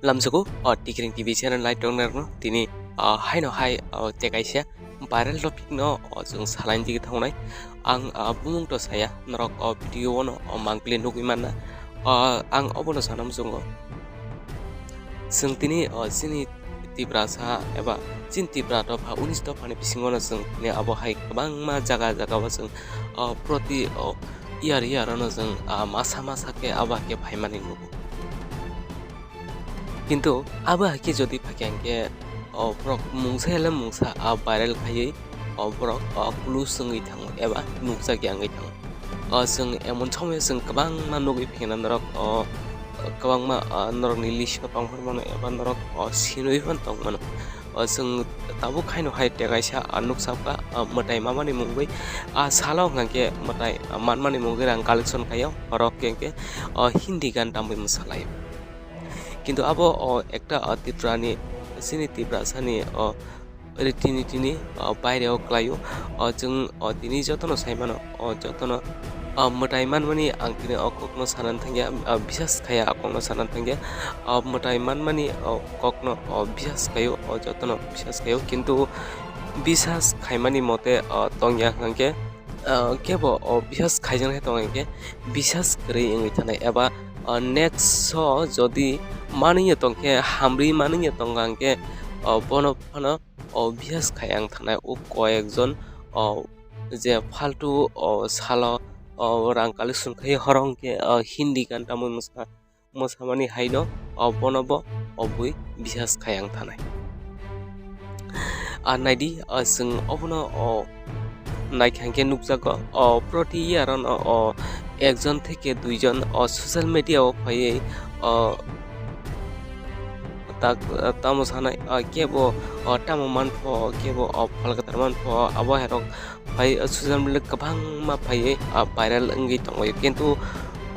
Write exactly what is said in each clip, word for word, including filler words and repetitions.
Lamsogo o Tikring T V channel nai tongnai rokno tini, ah, haino hai, oh, tei kaisa viral topic no, oh, chwng salaini digi thangnai. Ang, ah, bumung to saya, norok o video o no, oh, mangpili nugwi manna. Ah, ang obono sana muchungo. Chwng tini, oh, chini Tiprasa eba chini Tipra dopha unis dophani bisingo no chwng tini abo hai kwbangma jaga jaga o chwng, oh, proti, oh, year year o no chwng, ah, masa masa khe abo hai khe phaimani nugo. Kintu abo hai khe jodi phai khe ang khe, o borok mungsa ele mungsa, ah, viral khaiwi, o borok, o clues wngwi thango eba nukjakya wngwi thango. O chwng emon somoyo chwng kwbangma nugwi phikna norok, o kwbangma, ah, norokni list o tongphuru mano eba norok, o sinwi phano tong mano. O chwng tabuk haino hai tei kaisa, ah, nuksa kha, ah, mwtai mamani mungwi, ah, salo hwnkha khe mwtai, ah, manmani mungwi rang collection khaio, borok hwnkha khe, o Hindi gan tamwi mwsalaio. Kintu abo, o, ekta, o, Tiprani, chini Tiprasani, o, riti nitini, o, baireo kwlaio. O, chwng, o, tini jotono sai mano, o, jotono, o, mwtai manmani ang tini o kokno sanani thangya, o, bisas khaya a kokno sanani thangya. O, mwtai manmani, o, kokno, o, bisas khaio, o, jotono bisas khaio. Kintu bisas khaimani mote, o, tongya hwnkhe, ah, kebo, o, bisas khaijaknai tong khe bisas kwrwi wngwi thanai eba, ah, next o jodi manwi tong khe hamrwi manwi tong khe, o, bono phano, o, bisas khai ang thanai o koyekjon, o, je faltu, o, salo, o, rang collection khai horong khe, o, Hindi gan tamwi mwsa. Mwsamani haino, o, bono bo obwi bisas khai ang thanai. A naidi, o, chwng obono, o, naikha hwnkhe nukjago, o, proti year ono, o, ekjon theke duijon, o, social media o phaiwi, o, tak, tamo sanai, o, kebo, o, tamo manpho, kebo, o, phalgatar manpho, abo hai rok phai, o, social media kwbangma phaiwi, ah, viral wngwi tonglaio, kintu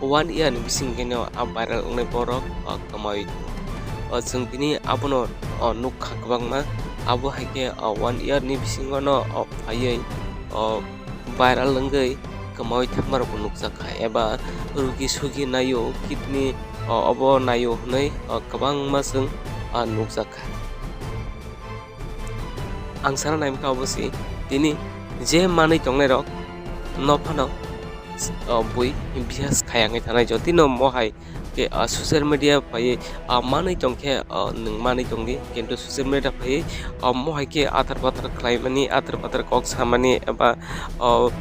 one year ni bising khe no, ah, viral wngnai borok, ah, kwmawi tongo. O, chwng tini abono, o, nukha kwbangma, abo hai khe, ah, one year ni bisingo no, o, phaiwi, o, viral wngwi kwmawi thangma rokbo nukjakha, eba rugi sugi naio, kidney, o, obo naio hwnwi, o, kwbangma chwng, ah, nukjakha. Ang sana naimkha obo se tini je manwi tongnai rok no phano, o, bui bisas khayangwi thanai jotino mo hai khe, o, social media phaiwi, o, manwi tongkhe, o, nwng manwi tongdi kintu social media phaiwi, o, mo hai khe athar pathar khlaimani athar pathar kok samani eba, o,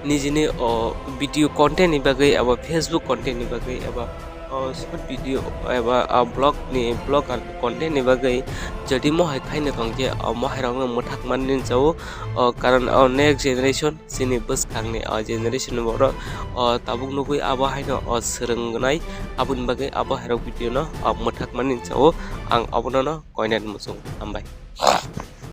nijini, o, video content ni bagwi eba Facebook content ni bagwi eba, o, short video eba, o, vlog ni vlog ar content ni bagwi jodi mo hai khaina tongkhe, o, mo hai rokno mwthak manwi chao, o, karon, o, next generation chini bwskangni, o, generation ni borok, o, tabuk nugwi abo haino, o, swrwngnai aboni bagwi abo hai rok video no, o, mwthak manwi chao ang abono no koinani muchung hambai.